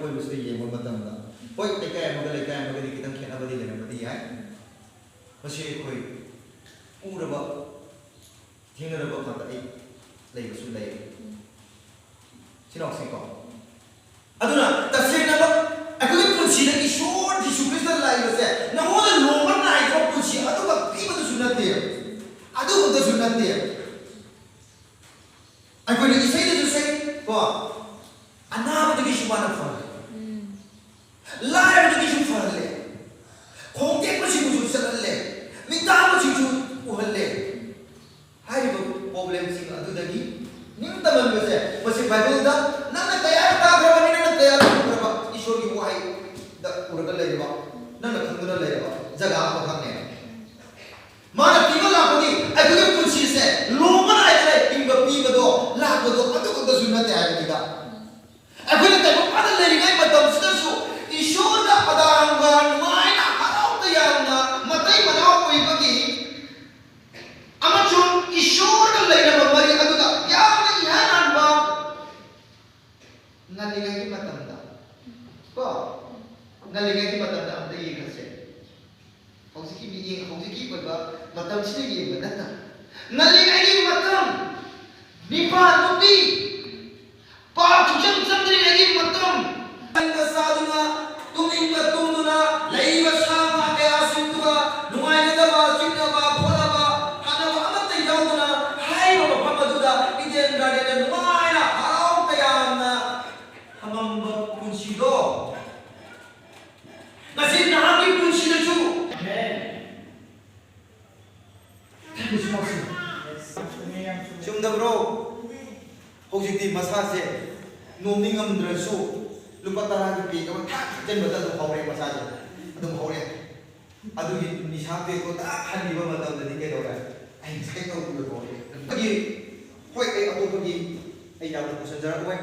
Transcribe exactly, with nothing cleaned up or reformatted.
ꯑꯀꯣꯏꯕꯁꯤꯗ ꯌꯦꯡꯕ ꯃꯇꯝꯗ, ꯍꯣꯏ, ꯂꯩꯀꯥꯏ ꯑꯃꯒ ꯂꯩꯀꯥꯏ ꯑꯃꯒꯗꯤ ꯈꯤꯇꯪ ꯈꯦꯠꯅꯕꯗꯤ ꯂꯩꯔꯝꯕꯗꯤ ꯌꯥꯏ꯫ ꯃꯁꯤ ꯑꯩꯈꯣꯏ ꯎꯔꯕ, ꯊꯦꯡꯅꯔꯕ ꯉꯥꯛꯇ ꯑꯩ ꯂꯩꯕꯁꯨ ꯂꯩ꯫ ꯁꯤꯅ ꯁꯤꯀꯣ꯫ ꯑꯗꯨꯅ ꯇꯁꯦꯡꯅꯃꯛ ꯑꯩꯈꯣꯏꯒꯤ ꯄꯨꯟꯁꯤꯗ ꯏꯁꯣꯔ ꯖꯤꯁꯨ ꯈ꯭ꯔꯤꯁꯇ ꯂꯥꯛꯏꯕꯁꯦ ꯅꯉꯣꯟꯗ ꯂꯣꯝꯕ ꯅꯥꯏꯗꯕ ꯄꯨꯟꯁꯤ ꯑꯗꯨꯒ ꯄꯤꯕꯗꯁꯨ ꯅꯠꯇꯦ, ꯑꯗꯨꯒꯨꯝꯕꯗꯁꯨ ꯅꯠꯇꯦ꯫ ꯑꯩꯈꯣꯏꯅ ꯏꯁꯩꯗꯁꯨ ꯁꯛꯏ ꯀꯣ, ꯑꯅꯥꯕꯗꯒꯤꯁꯨ ꯃꯥꯅ ꯐꯍꯜꯂꯦ, ꯂꯥꯏꯔꯕꯗꯒꯤꯁꯨ ꯐꯍꯜꯂꯦ, ꯈꯣꯡꯇꯦꯛꯄꯁꯤꯡꯕꯨꯁꯨ ꯆꯠꯍꯜꯂꯦ, ꯃꯤꯇꯥꯕꯁꯤꯡꯁꯨ ꯎꯍꯜꯂꯦ꯫ ꯍꯥꯏꯔꯤꯕ ꯄ꯭ꯔꯣꯕ꯭ꯂꯦꯝꯁꯤꯡ ꯑꯗꯨꯗꯒꯤ ꯅꯤꯡꯇꯝꯍꯟꯕꯁꯦ, ꯃꯁꯤ ꯕꯥꯏꯕꯜꯗ ꯅꯪꯅ ꯀꯌꯥ ꯇꯥꯈ꯭ꯔꯕꯅꯤ, ꯅꯪꯅ ꯀꯌꯥ ꯈꯪꯈ꯭ꯔꯕ, ꯏꯁꯣꯔꯒꯤ ꯋꯥꯍꯩꯗ ꯎꯔꯒ ꯂꯩꯔꯕ, ꯅꯪꯅ ꯈꯪꯗꯨꯅ ꯂꯩꯔꯕ ꯖꯒꯥ ꯑꯃꯈꯛꯅꯦ꯫ ꯃꯥꯅ ꯄꯤꯕ ꯂꯥꯛꯄꯗꯤ ꯑꯩꯈꯣꯏꯒꯤ ꯄꯨꯟꯁꯤꯁꯦ ꯂꯣꯝꯕ ꯅꯥꯏꯗꯅ ꯍꯤꯡꯕ ꯄꯤꯕꯗꯣ, ꯂꯥꯛꯄꯗꯣ ꯑꯗꯨ ꯈꯛꯇꯁꯨ ꯅꯠꯇꯦ ꯍꯥꯏꯕꯅꯤꯗ꯫ ꯑꯩꯈꯣꯏꯅ ꯇꯥꯏꯕꯪꯄꯥꯟꯗ ꯂꯩꯔꯤꯉꯩ ꯃꯇꯝꯁꯤꯗꯁꯨ ꯏꯁꯣꯔꯗ ꯑꯗꯥꯝꯒ ꯅꯨꯡꯉꯥꯏꯅ ꯍꯔꯥꯎ ꯇꯌꯥꯝꯅ ꯃꯇꯩ ꯃꯅꯥꯎ ꯑꯣꯏꯕꯒꯤ ꯑꯃꯁꯨꯡ ꯏꯁꯣꯔꯒ ꯂꯩꯅꯕ ꯃꯔꯤ ꯑꯗꯨꯗ ꯌꯥꯝꯅ ꯏꯍꯥꯟ ꯍꯥꯟꯕ ꯉꯜꯂꯤꯉꯩꯒꯤ ꯃꯇꯝꯗ, ꯀꯣ, ꯉꯜꯂꯤꯉꯩꯒꯤ ꯃꯇꯝꯗ ꯑꯝꯇ ꯌꯦꯡꯉꯁꯦ꯫ ꯍꯧꯖꯤꯛꯀꯤ ꯃꯤꯠꯌꯦꯡ, ꯍꯧꯖꯤꯛꯀꯤ ꯑꯣꯏꯕ ꯃꯇꯝꯁꯤꯗ ꯌꯦꯡꯕ ꯅꯠꯇꯅ, ꯉꯜꯂꯤꯉꯩꯒꯤ ꯃꯇꯝ, ꯅꯤꯄꯥ ꯅꯨꯄꯤ ꯄꯥꯎ ꯁꯨꯡꯆꯪ ꯆꯪꯗ꯭ꯔꯤꯉꯩꯒꯤ ꯃꯇꯝ, ꯆꯥꯅꯤꯡꯕ ꯆꯥꯗꯨꯅ, ꯇꯨꯝꯅꯤꯡꯕ ꯇꯨꯝꯗꯨꯅ ꯂꯩꯔꯤꯕ ꯁꯥ ꯉꯥ ꯀꯌꯥꯁꯤꯡꯗꯨꯒ ꯅꯨꯡꯉꯥꯏꯅꯗꯕ, ꯆꯤꯛꯅꯕ, ꯈꯣꯠꯅꯕ, ꯈꯠꯅꯕ ꯑꯃꯠꯇ ꯌꯥꯎꯗꯅ ꯍꯥꯏꯔꯤꯕ ꯃꯐꯝ ꯑꯗꯨꯗ ꯏꯗꯦꯟ ꯒꯥꯔꯗꯦꯟꯗ ꯅꯨꯡꯉꯥꯏꯅ ꯍꯔꯥꯎ ꯇꯌꯥꯝꯅ ꯊꯝꯃꯝꯕ ꯄꯨꯟꯁꯤꯗꯣ ꯉꯁꯤ ꯅꯍꯥꯛꯀꯤ ꯄꯨꯟꯁꯤꯗꯁꯨ ꯆꯨꯝꯗꯕ꯭ꯔꯣ? ꯍꯧꯖꯤꯛꯇꯤ ꯃꯁꯥꯁꯦ ꯅꯣꯝꯅꯤꯡꯉꯝꯗ꯭ꯔꯁꯨ ꯂꯨꯄꯥ ꯇꯔꯥꯒꯤ ꯄꯦꯛ ꯑꯃ ꯊꯛ ꯊꯛꯆꯟꯕꯗ ꯑꯗꯨꯝ ꯍꯧꯔꯦ, ꯃꯁꯥꯁꯦ ꯑꯗꯨꯝ ꯍꯧꯔꯦ꯫ ꯑꯗꯨꯒꯤ ꯅꯤꯁꯥ ꯄꯦꯛꯇꯣ ꯇꯛ ꯍꯜꯂꯤꯕ ꯃꯇꯝꯗꯗꯤ ꯀꯩꯗꯧꯔꯦ? ꯑꯩ ꯉꯁꯥꯏ ꯇꯧꯈꯤꯕ ꯄꯣꯠꯅꯤ꯫ ꯑꯩꯈꯣꯏꯒꯤ, ꯍꯣꯏ, ꯑꯩ ꯑꯇꯣꯞꯄꯒꯤ ꯑꯩ ꯌꯥꯝꯅ ꯄꯨꯁꯟꯖꯔꯛꯑꯣꯏ꯫